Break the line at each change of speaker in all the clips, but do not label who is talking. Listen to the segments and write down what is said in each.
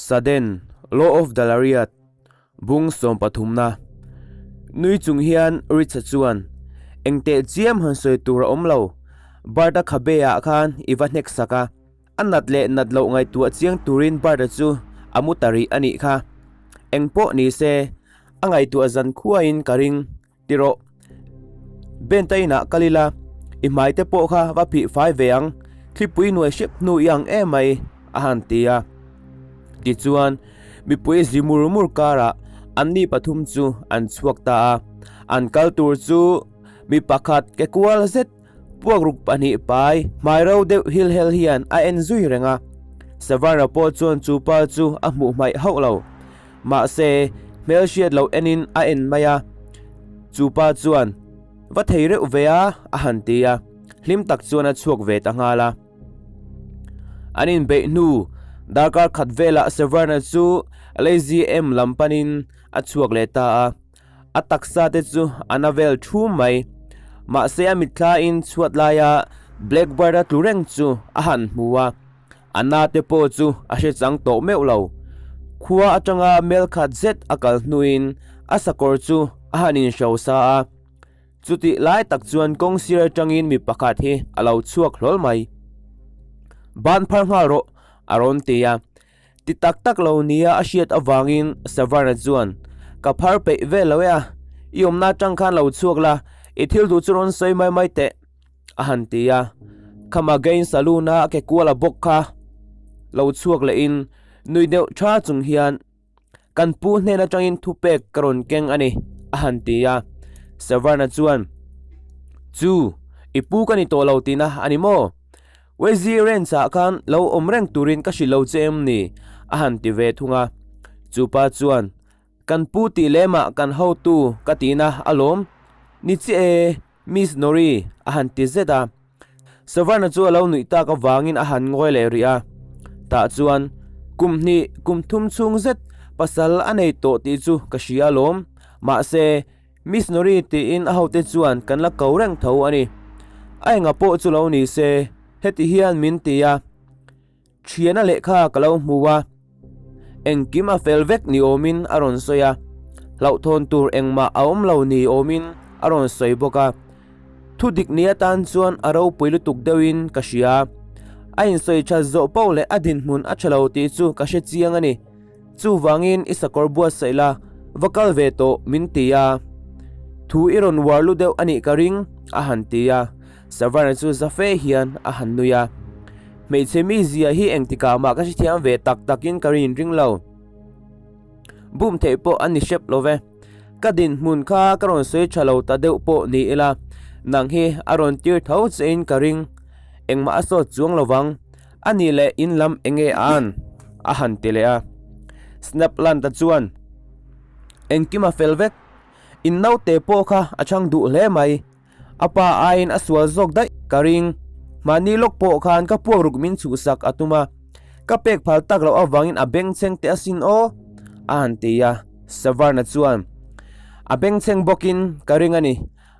Sudden, Law of the Lariat, Bung sawmpathumna. Nui chung hian Ritsa chuan, Eng teh chiam han sawi tur a awm lo. Bart-a khabe ah khan i va hnek sak a. A nat leh nat loh ngaihtuah chiang turin Bart-a chu a mu ta rih a nih kha. Eng pawh ni se, a ngaihtuah zan khuain ka ring. Ti rawh. Benta inah kal ila, i hmai te pawh kha va phih fai ve ang, thlipui hnuai hrep hnu i ang em mai, a han ti a. Tichuan, mipui zi mur mur karah anni pathum chu an chhuak ta a. An kal tur chu mi pakhat ke kual zet puakruk pahnih pai hmai ro deuh hil hel hian a en zui reng a. Savarna pawh chuan chu pa chu a hmuh hmaih hauh lo. Mahse, hmelhriat loh enin a en mai a. Chu pa chuan, Va thei reuh ve a, a han ti a. Hlim tak chuan a chhuak ve ta nghal a. An inbeih hnu darkar khat velah Severna chu Lazy M lam panin a chhuak leh ta a. A taksa te chu a na vel thum mai. Mahse a mitthlain chhuat laia Blackbird-a tlu reng chu a han hmu a. A na te pawh chu a hre chang tawh meuh lo. Khua atanga mel khat zet a kal hnuin a sakawr chu a han inhrosa a. Chutih lai tak chuan kawng sir atangin mi pakhat hi a lo chhuak hlawl mai. Ban phar nghal rawh, a rawn ti a. Ti tak tak lo nia a hriat avangin Savarna chuan, Ka phar peih vel lo e a, i awmna atang khan lo chhuak la, i thil duh chu rawn sawi mai mai teh, a han ti a. Khama Gain Saloon-a a ke kual a bawk kha lo chhuak lehin nui deuh tha chung hian, Kan pu hnen atangin thupek ka rawn keng a ni, a han ti a. Savarna chuan, Chu, i pu ka ni tawh lo tihna a ni maw? Wezi Ranch ah khan lo awm reng turin ka hrilh lo che em ni? a han ti ve thung a. Chu pa chuan, Kan pu tih lemah kan hotu ka tihna alawm. Ni chiah e, Miss Nori, a han ti zet a. Savarna chu a lo nuih tak avangin a han ngawi leh rih a. Tah chuan, Kum hnih, kum thum chhung zet pasal a nei tawh tih chu ka hria alawm. Mahse, Miss Nori tiin a hote chuan kan la ko reng tho a ni. A enga pawh chu lo ni se, heti hian min ti a. Thiana lehkha ka lo hmu a, engkim a fel vek ni awmin a rawn sawi a. Hlauhthawn tur engmah a awm lo ni awmin a rawn sawi bawk a. Thu dik ni atan chuan a ropui lutuk deuhin ka hria. A insawi that zawh poh leh a dinhmun a tha lo tih chu ka hre chiang a ni. Chuvangin i sakawr buatsaih la, va kal ve tawh min ti a. Thu i rawn uar lu deuh a nih ka ring, a han ti a. Savana chu za fe hian a han nui a. Hmeichhe mi zia hi engtikah mah ka hrethiam ve tak takin ka rin ring lo. Bum theih pawh a ni hrep lo ve. Ka dinhmun kha ka rawn sawi tha lo ta deuh pawh ni ila, nang hi a rawn tir tho chein ka ring. Engmah a sawt chuang lo vang. A nih leh in lam eng nge an? a han ti leh a. Snap Lanta chuan, Engkim a fel vek. In naute pawh kha a chhang duh hle mai. A pa aiin a sual zawk daih ka ring. Mahni lawk pawh khan ka puak ruk min chhuhsak a tum a. Ka pek phal tak loh avangin a bengchheng teh asin aw, a han ti a. Savarna chuan, A bengchheng bawkin ka ring a ni.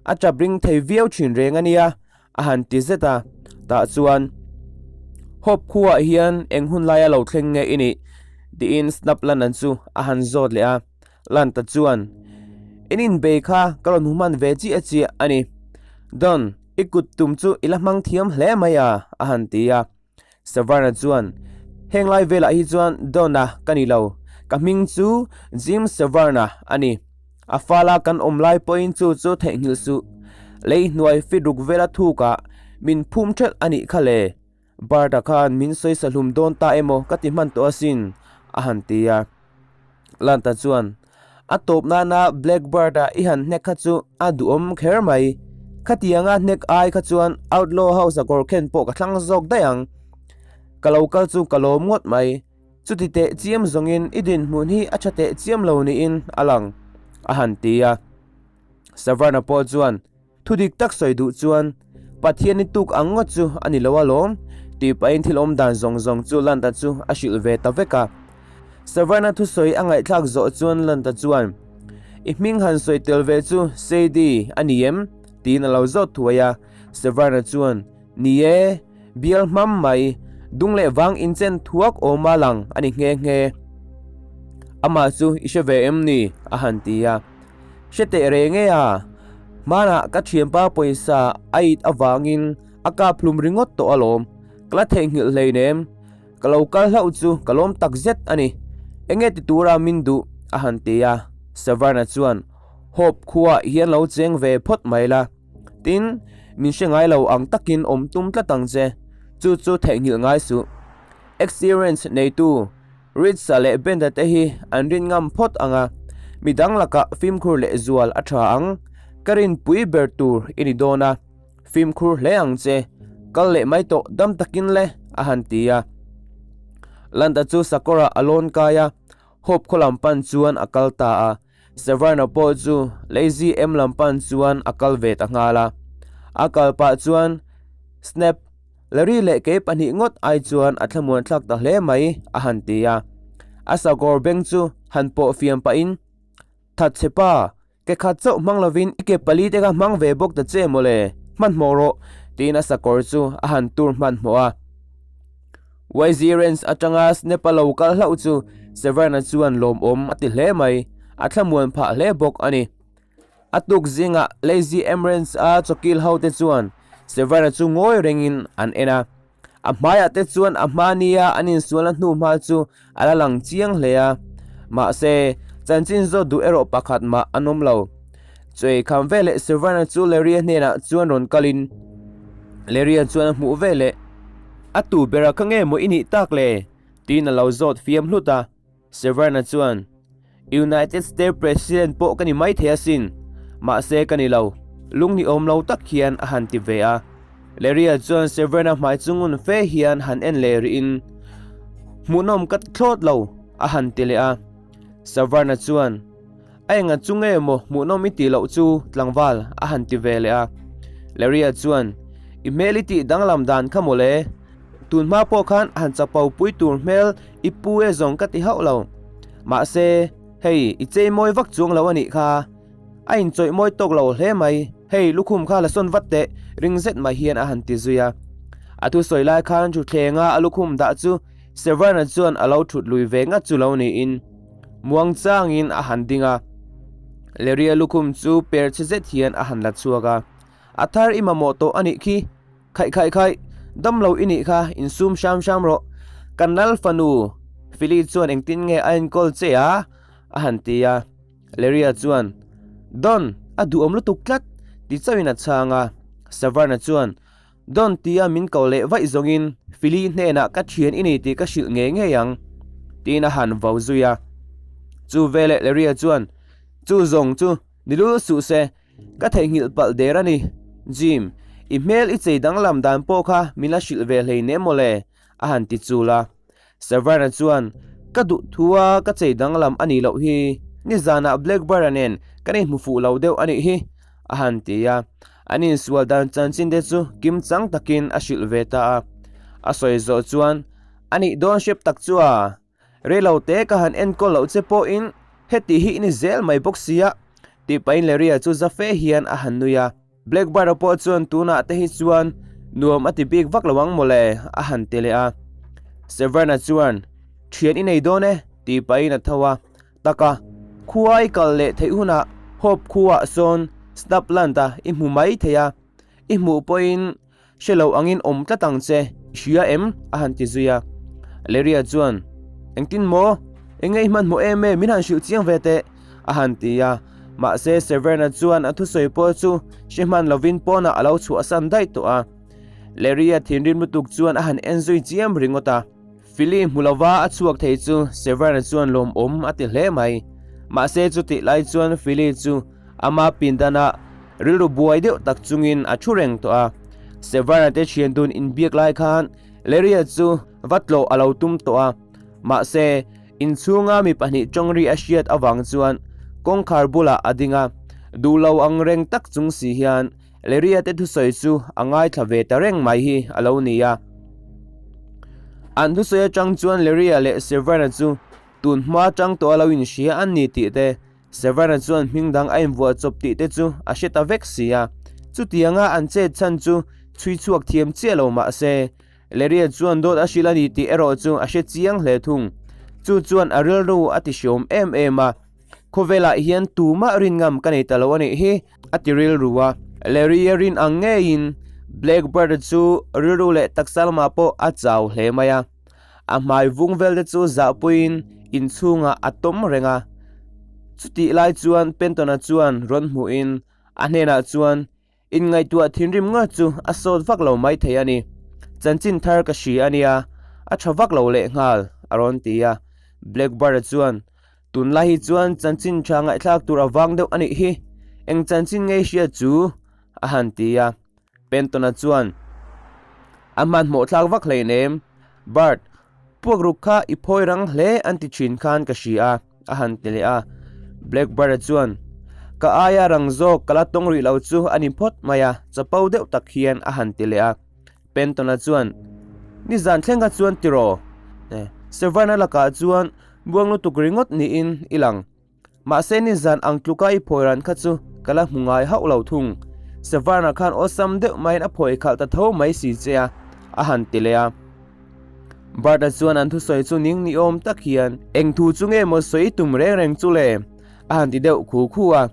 A tap ring thei viau thin reng a nia. A han ti zet a, tah chuan, Hope khuaah hian eng hun laia lo thleng nge i nih? tiin Snap Lannan chu a han zawt leh a. Lanta chuan, In inbei kha ka rawn hmu hman ve chiah chiah a ni. Don, i kut tum chu i la hmang thiam hle mai a, a han ti a. Savarna chuan, Heng lai velah hi chuan Donna ka ni lo, ka hming chu Jim Savarna a ni. A fala kan awm lai pawhin chu chu theihnghilh suh. Lei hnuai fit ruk vela thukah min phum ṭhelh a nih kha le. Bart-a khan min sawisa hlum dawn ta emaw ka ti hman tawh asin, a han ti a. Lanta chuan, A tawp nana Blackbird-a i han hnek kha chu a duhawm kher mai. Khatianga hnek ai kha chuan Outlaw House-a kawr khen pawh ka thlang zawk daih ang. Ka lo kal chu ka lawm ngawt mai. Chuti teh chiam zawngin i dinhmun hi a tha teh chiam lo niin a lang, a han ti a. Savarna pawh chuan, Thu dik tak sawi duh chuan Pathian i tuk ang ngawt chu a ni lo alawm, tih pahin thil awm dan zawng zawng chu Lanta chu a hrilh ve ta vek a. Savarna thusawi a ngaihthlak zawh chuan Lanta chuan, I hming han sawi tel ve chu Sadie a ni em? tiin a lo zawt thuai a. Savarna chuan, Ni e, bial hmam mai, dung leh vang inchen thuak awma lang a ni nghe nghe. Amah chu i hre ve em ni? a han ti a. Hre teh reng e a, hmanah ka thianpa pawisa a it avangin a kap hlum ringawt tawh alawm, ka la theihnghilh hleinem. Ka lo kal hlauh chu ka lawm tak zet a ni. Enge ti tura min duh? a han ti a. Savarna chuan, Hope khuaah hian lo cheng ve phawt mai la. Tin, min hre ngai lo ang takin awm tum tlat ang che. Chu chu theihnghilh ngai suh. Experience neitu Ritsa leh Benda te hi an rin ngam phawt ang a, midang lakah fimkhur leh zual a tha ang. Ka rinpui ber tur i ni dawn a, fimkhur hle ang che. Kal leh mai tawh dam takin le, a han ti a. Landa chu sakawrah a lawn kai a, Hope khaw lam pan chuan a kal ta a. Severna pawh chu Lazy em lam pan chuan a kal ve ta nghal a. A kal pah chuan Snap, Larry leh kei pahnih ngawt ai chuan a thlamuan thlak ta hle mai, a han ti a. A sakawr beng chu han pawh fiam pahin, Thatchhe pa, ke khat chauh hmang lovin i ke pali te kha hmang ve bawk ta che mawle, hmanhmawh rawh, tiin a sakawr chu a han tur hmanhmawh a. YZ Ranch atanga Snap-a lo kal hlauh chu Severn-a chuan lawmawm a ti hle mai, a thlamuan phah hle bawk a ni. A tuk zingah Lazy M Ranch-a chawkil hote chuan Severn-a chu ngawi rengin an en a. A hmaiah te chuan a hma nia an insualna hnuhma chu a la lang chiang hle a. Mahse, chanchin zawt duh erawh pakhat mah an awm lo. Chuei kham veleh Severn-a chu Larry-a hnenah chuan rawn kalin Larry-a chuan a hmuh veleh, A tu bera kha nge maw i nih tak le? tiin a lo zawt fiam hlut a. Severna chuan, United States President pawh ka ni maithei asin, mahse ka ni lo, lung ni awm lo tak hian a han ti ve a. Larry-a chuan Severna hmai chu ngun fe hian han en leh rihin, Hmuhnawm ka ti thlawt lo, a han ti leh a. Severna chuan, A enga chu nge maw hmuhnawm i tih loh chu tlangval a han ti ve leh a. Larry-a chuan, I hmel i tih danglam dan kha mawle. Tun hma pawh khan han chapo pui tur hmel i pu e zawng ka ti hauh lo. Mahse, hei i chei mawi vak chuang lo a nih kha. A inchawih mawi tawk lo hle mai. Hei lukhum kha la sawn vat teh ring zet mai hian a han ti zui a. A thusawi lai khan thuthlenga a lukhum dah chu Severn-a chuan a lo thut lui ve ngat chu lo niin. Muang changin a han ding a, Larry-a lukhum chu per chhe zet hian a han la chhuak a. A thar i mamawh tawh a nih khi. Khaih khaih khaih, dam lo i nih kha, insum hram hram rawh. Kan lal fanu, Philly chuan engtin nge a enkawl che a? a han ti a. Larry-a chuan, Don, a duhawm lutuk tlat, ti chauhin a chhang a. Savarna chuan, Don tia min ko leh vaih zawngin Philly hnenah ka thian i ni tih ka hrilh ngei ngei ang, tiin a han vau zui a. Chu veleh Larry-a chuan, Chu zawng chu ni lul suh se, ka theihnghilh palh der a ni. Jim, i hmel i chei danglam dan pawh kha min la hrilh ve hlei nem mawle, a han ti chul a. Savannah chuan, Ka duh thu a, ka chei danglam a nih loh hi. Nizanah Blackbird-a nen kan inhmu fuh lo deuh a nih hi, a han ti a. An insual dan chanchin te chu kim chang takin a hrilh ve ta a. A sawi zawh chuan, A nih dawn hrep tak chu a, reilo te ka han enkawl loh che pawhin heti hi i ni zel mai bawk sia, tih pahin Larry-a chu za fe hian a han nui a. Blackbird-a pawh chuan tunah te hi chuan nuam a ti bik vak lo ang mawle a han ti leh a. Severn-a chuan, Thian i nei dawn e, tih pahin a tho a. Taka, khua i kal leh theih hunah Hope khuaah sawn Snapland-a i hmu mai thei a, i hmuh pawhin Hre lo angin awm tlat ang che, i hria em? a han ti zui a. Larry-a chuan, Engtin maw? Enge i hmanhmawh em e, min han hrilh chiang ve teh, a han ti a. Mahse, Severn-a chuan a thusawi pawh chu hre hman lovin pawnah a lo chhuahsan daih tawh a. Larry-a thinrim lutuk chuan a han en zui chiam ringawt a. Philly hmu lova a chhuak thei chu Severn-a chuan lawmawm a ti hle mai. Mahse chutih lai chuan Philly chu ama pindanah rilru buai deuh tak chungin a thu reng tawh a. Severn-a te thian dun inbiak lai khan Larry-a chu va tlawh a lo tum tawh a. Mahse, inchhunga mi pahnih tawngri a hriat avang chuan kawngkhar bulah a ding a, duh lo ang reng tak chung si hian Leria te thusawi chu a ngaithla ve ta reng mai hi a lo ni a. An thusawi atang chuan Leria leh Severn-a chu tun hma atang tawh a lo inhria an ni tih te, Severn-a chuan hming dang a invuah chawp tih te chu a hre ta vek si a. Chutianga an chet chhan chu chhui chhuak thiam chiah lo mah se, Leria chuan dawt a hrilh a ni tih erawh chu a hre chiang hle thung. Chu chuan a rilru a ti hriawm em em a, Khawvelah hian tumah rin ngam ka nei ta lo a nih hi, a ti rilru a. Larry-a rin ang ngeiin Blackbird-a chu rilru leh taksa lamah pawh a chau hle mai a. A hmai vung vel te chu zahpuiin inchhungah a tawm reng a. Chutih lai chuan Penton-a chuan rawn hmuhin a hnenah chuan, Inngaihtuah thinrim ngawt chu a sawt vak lo maithei a ni. Chanchin thar ka hria a nia, a tha vak lo lehnghal, a rawn ti a. Blackbird-a chuan, Tunlai hi chuan chanchin tha ngaihthlak tur a vang deuh a nih hi, eng chanchin ngei hria chu? a han ti a. Penton-a chuan, A hmanhmawh thlak vak hleinem, Bert, Puakruk kha i phawi rang hle an ti thin khan ka hria a, a han ti leh a. Blackbird-a chuan, Ka aia rang zawk ka la tawng rih lo chu a ni phawt mai a, chapo deuh tak hian a han ti leh a. Penton-a chuan, Nizan thleng kha chuan tiraw? Severn-a lakah chuan buang lutuk ringawt niin i lang. Mahse nizan ang tluka i phawi ran kha chu ka la hmu ngai hauh lo thung. Savarna khan awlsam deuh maiin a phawi khalh ta tho mai si che a, a han ti leh a. Bart-a chuan an thusawi chu ning ni awm tak hian, Eng thu chu nge maw sawi tum reng reng chu le? a han ti deuh khu khu a.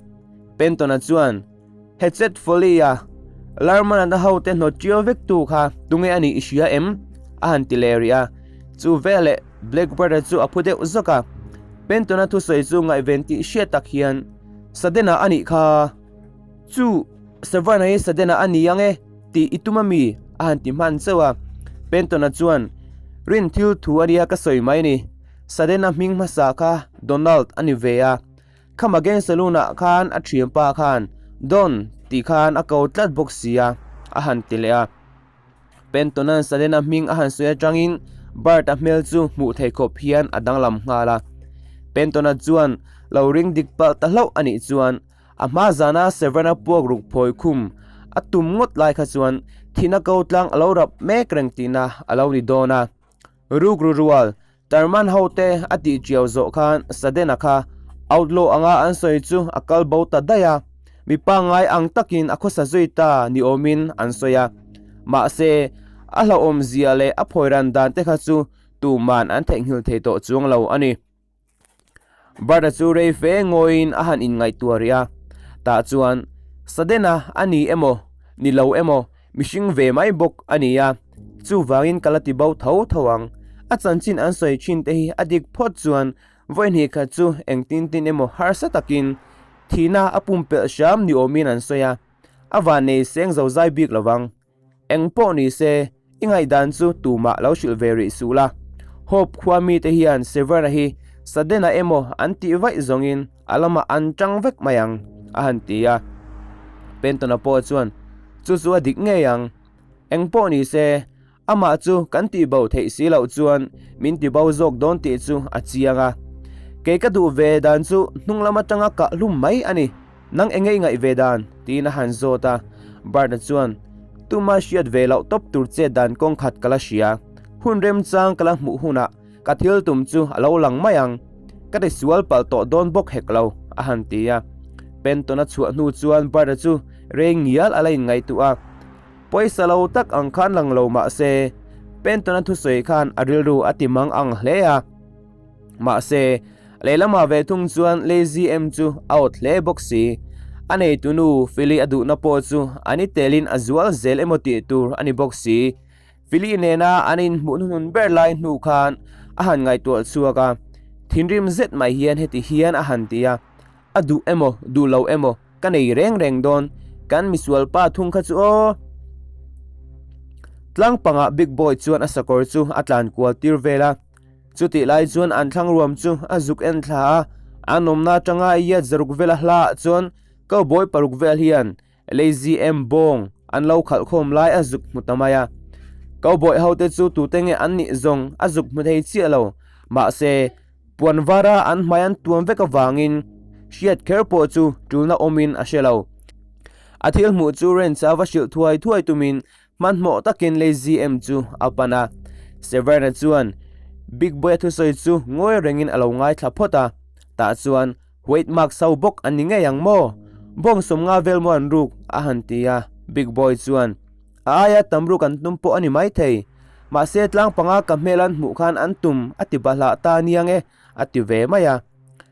Penton-a chuan, Hatchet Foley-a, Larman-a hote hnawt ṭiau vek tu kha tunge a nih i hria em? a han ti leh rih a. Chu veleh Blackbird-a chu a phu deuh zawk a. Penton-a thusawi chu ngaihven tih hriat tak hian, Sudden-a a nih kha. Chu, Severn-a hi Sudden-a a ni ang e tih i tum a mi? a han ti hman chauh a. Penton-a chuan, Rin thil thu a nia ka sawi mai ni. Sudden-a hming hmasa kha Donald a ni ve a. Khama gang saloon ah khan a thianpa khan Don tih khan a ko tlat bawk si a, a han ti leh a. Penton-a'n Sudden-a hming a han sawi atangin Bart-a hmel chu hmuh theih khawp hian a danglam nghal a. Penton-a chuan lo ring dik palh ta hlauh a nih chuan a hma zana Severn-a puak ruk phawi khum a tum ngawt lai kha chuan thihna ko tlang a lo rap mek reng tihna a lo ni dawn a. Rukru rual Tarman hote a tih chiau zawh khan Sudden-a kha outlaw anga an sawi chu a kal bo ta daih a, mi pangngai ang takin a khawsa zui ta ni awmin an sawi a. Mahse, a hlauhawm zia leh a phawi ran dan te kha chu tuman an theihnghilh thei tawh chuang lo a ni. Bart-a chu rei fe ngawiin a han inngaihtuah rih a, tah chuan Sudden-a a ni emaw, ni lo emaw, mihring ve mai bawk a ni a, chuvangin ka la ti bo tho tho ang. A chanchin an sawi thin te hi a dik phawt chuan vawihnih khat chu engtin tin emaw harsa takin thihna a pumpelh hram ni awmin an sawi a, a vannei seng zo zai bik lovang. Eng pawh ni se, i ngaihdan chu tumah lo hrilh ve rih suh la. Hope khua mite hian Severn-a hi Sudden-a emaw an tih vaih zawngin a lamah an tang vek mai ang, a han ti a. Penton-a pawh chuan, Chu chu a dik ngei ang. Eng pawh ni se, amah chu kan tihbo theih si loh chuan min tibo zawk dawn tih chu a chiang a. Kei ka duh ve dan chu hnung lam atanga kah hlum mai a ni. Nang enge i ngaih ve dan? tiin a han zawt a. Bart-a chuan, Tuma hriat ve loh tawp tur che dan kawng khat ka la hria. Hun remchang ka la hmuh hunah ka thil tum chu a lo lang mai ang. Ka ti sual palh tawh dawn bawk hek lo, a han ti a. Penton-a chhuah hnu chuan Bart-a chu rei ngial a la inngaihtuah a. Pawisa lo tak ang khan lang lo mah se, Penton-a thusawi khan a rilru a ti mang ang hle a. Mahse, lehlamah ve thung chuan Lazy M chu a awt hle bawk si. A neitunu Philly a duhna pawh chu a ni telin a zual zel emaw tih tur a ni bawk si. Philly nena an inhmuh hnuhnun ber lai hnu khan a han ngaihtuah chhuak a, thinrim zet mai hian heti hian a han ti a, A duh emaw, duh lo emaw ka nei reng reng dawn, kan misual pa thung kha chu aw. Tlang pangah Big Boy chuan a sakawr chu a tlan kual tir vel a. Chutih lai chuan an thlang ruam chu a zuk en thla a, an awmna atanga iat zaruk vela hlaah chuan cowboy paruk vel hian Lazy M bawng an lo khalh khawm lai a zuk hmu ta mai a. Cowboy hote chu tute nge an nih zawng a zuk hmu thei chiah lo, mahse puan vara an hmai an tuam vek avangin hriat kher pawh chu tulna awmin a hre lo. A thil hmuh chu Ranch-a va hrilh thuai thuai tumin Hmanhmawh takin Lazy M chu a pan a, Severna chuan Big Boy-a thusawi chu ngawi rengin a lo ngaithla phawt a, tah chuan White Mark so bawk an ni ngei ang maw? Bawng sawmnga vel maw an ruk? a han ti a, Big Boy chuan, A aia tam ruk an tum pawh a ni maithei. Mahse tlang panga ka hmel an hmuh khan an tum a ti bahlah ta aniang e, a ti ve mai a.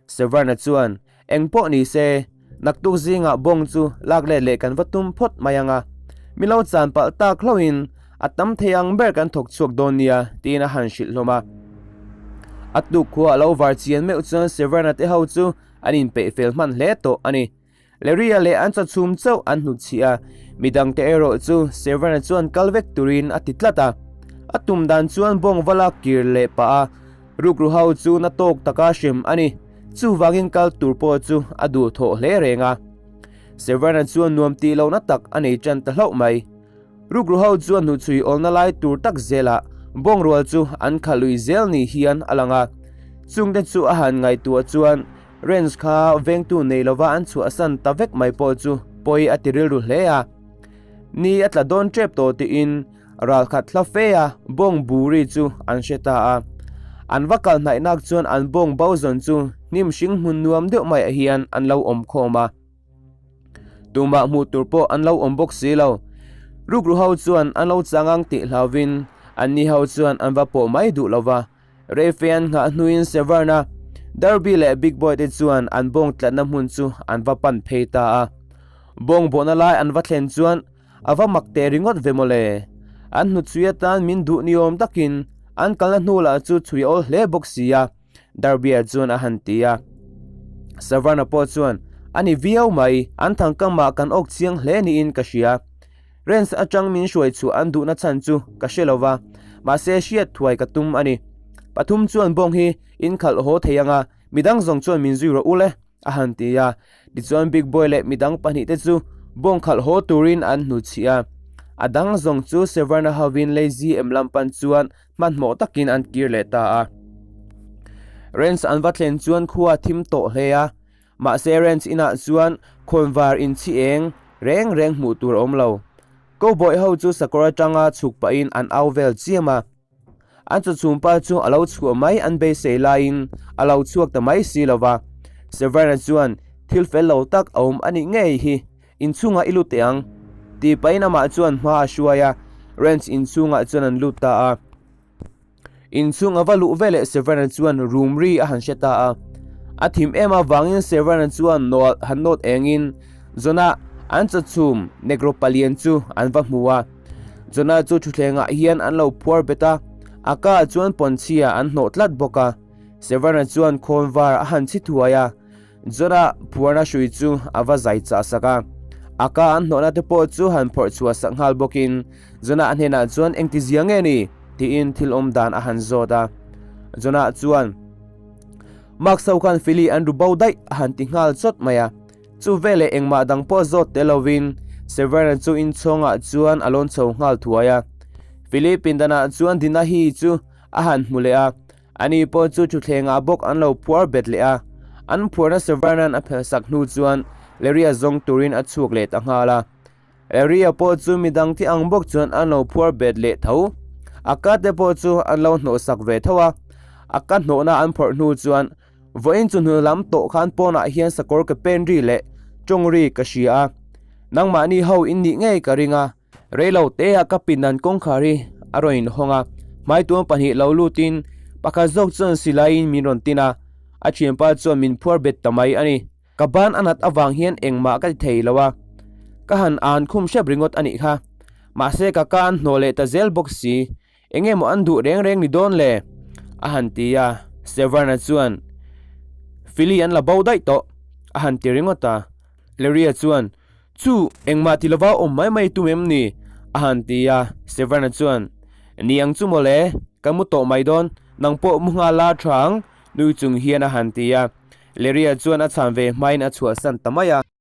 Severn-a chuan, Eng pawh ni se, naktuk zingah bawng chu lak let leh kan va tum phawt mai ang a. Mi lo chan palh tak hlauhin a tam thei ang ber kan thawk chhuak dawn nia, tiin a han hrilh hlawm a. A tuk khua a lo var chian meuh chuan Severn-a te ho chu an inpeih fel hman hle tawh a ni. Larry-a leh an chawchhum chauh an hnutchhih a, midangte erawh chu Severn-a chuan kal vek turin a ti tlat a. A tum dan chuan bawng va lak kir leh pah a, rukru ho chu na tawk taka hrem a ni. Chuvangin kal tur pawh chu a duhthawh hle reng a. Severn-a chuan nuam tih lohna tak a nei tan ta hlauh mai. Rukru ho chuan hnuchhui awlna lai tur tak zelah bawngrual chu an khalh lui zel ni hian a lang a. Chungte chu a han ngaihtuah chuan Ranch kha vengtu nei lova an chhuahsan ta vek mai pawh chu pawi a ti rilru hle a. Ni a tla dawn tep tawh tiin ralkhat hla fe a bawng buri chu an hre ta a. An va kal hnaih nak chuan an bawng bo zawn chu hnim hring hmun nuam deuh maiah hian an lo awm khawm a. Tumah hmuh tur pawh an lo awm bawk si lo. Rukru ho chuan an lo chang ang tih hlauvin anni ho chuan an va pawh mai duh lova. Reife an nghah hnuin Severn-a, Derby leh Big Boy te chuan an bawng tlatna hmun chu an va pan phei ta a. Bawng bawhna lai an va thlen chuan a va mak teh ringawt ve mawle. An hnuchhui atan min duh ni awm takin an kalna hnu lah chu chhui a awl hle bawk si a, Derby-a chuan a han ti a. Severn-a pawh chuan, A ni viau mai, an thangkamah kan awk chiang hle niin ka hria. Ranch atang min hruai chhuah an duhna chhan chu ka hre lo va, mahse hriat thuai ka tum a ni. Pathum chuan bawng hi in khalh haw thei ang a, midang zawng chuan min zui rawh u le, a han ti a. Tichuan Big Boy leh midang pahnihte chu bawng khalh haw turin an hnuchhih a. A dang zawng chu Severna hovin Lazy em lam pan chuan hmanhmawh takin an kir leh ta a. Ranch an va thlen chuan khua a thim tawh hle a, Mahse ranch inah chuan khawnvar inchhi eng reng reng hmuh tur a awm lo. Cowboy ho chu sakawr atanga chhuk pahin an au vel chiam a. An chawchhumpa chu a lo chhuah mai an beisei laiin a lo chhuak ta mai si lo va. Severn-a chuan thil fel lo tak a awm a nih ngei hi, inchhungah i lut teh ang, tih pahin amah chuan hma a hruai a, ranch inchhungah chuan an lut ta a. Inchhung a va luh veleh Severn-a chuan room ri a han hre ta a. A thim em avangin Severn-a chuan nawlh han nawt engin Jonah an chawchhum Negro palian chu an va hmu a. Jonah chu thutthlengah hian an lo phuar bet a, a ka chuan pawnchhia an hnawh tlat bawk a. Severn-a chuan khawnvar a han chhi thuai a. Jonah phuarna hrui chu a va zai chah sak a, a ka an hnawhna te pawh chu han phawrh chhuah sak nghal bawkin Jonah hnenah chuan engti zia nge ni? tiin thil awm dan a han zawt a. Jonah chuan Marks ho khan Philly an ru bo daih a han ti nghal chawt mai a. Chu veleh engmah dang pawh zawt tel lovin Severn-a chu inchhawngah chuan a lawn chho nghal thuai a. Philly pindanah chuan Dinahi chu a han hmu leh a, Ani pawh chu thutthlengah bawk an lo phuar bet leh a, an phuarna Severnan a phelsak hnu chuan Larry-a zawng turin a chhuak leh ta nghal a. Larry-a pawh chu midang thi ang bawk chuan an lo phuar bet leh tho. A ka te pawh chu an lo hnawhsak ve tho a, a ka hnawhna an phawrh hnu chuan vawiin chu hnu lam tawh khan pawnah hian sakawr ke pen ri leh tawng ri ka hria a, nangmahni ho in nih ngei ka ring a. Reilo te-ah ka pindan kawngkhar hi a rawn inhawng a, hmaituam pahnih lo lutin pakhat zawk chuan silaiin min rawn tin a, a thianpa chuan min phuar bet ta mai a ni. Ka ban a nat avang hian engmah ka ti thei lo a, ka han an khum hrep ringawt a nih kha. Mahse ka ka an hnawh leh ta zel bawk si, eng emaw an duh reng reng ni dawn le? a han ti a, Severn-a chuan Philly an la bo daih tawh a han ti ringawt a, Larry-a chuan Chu, engmah ti lova awm mai mai tum em ni? a han ti a, Severn-a chuan, Ni ang chu mawle, ka mu tawh mai dawn, nang pawh mu nghal la tha ang, nui chung hian a han ti a. Larry-a chuan a chhan ve hmain a chhuahsan ta mai a.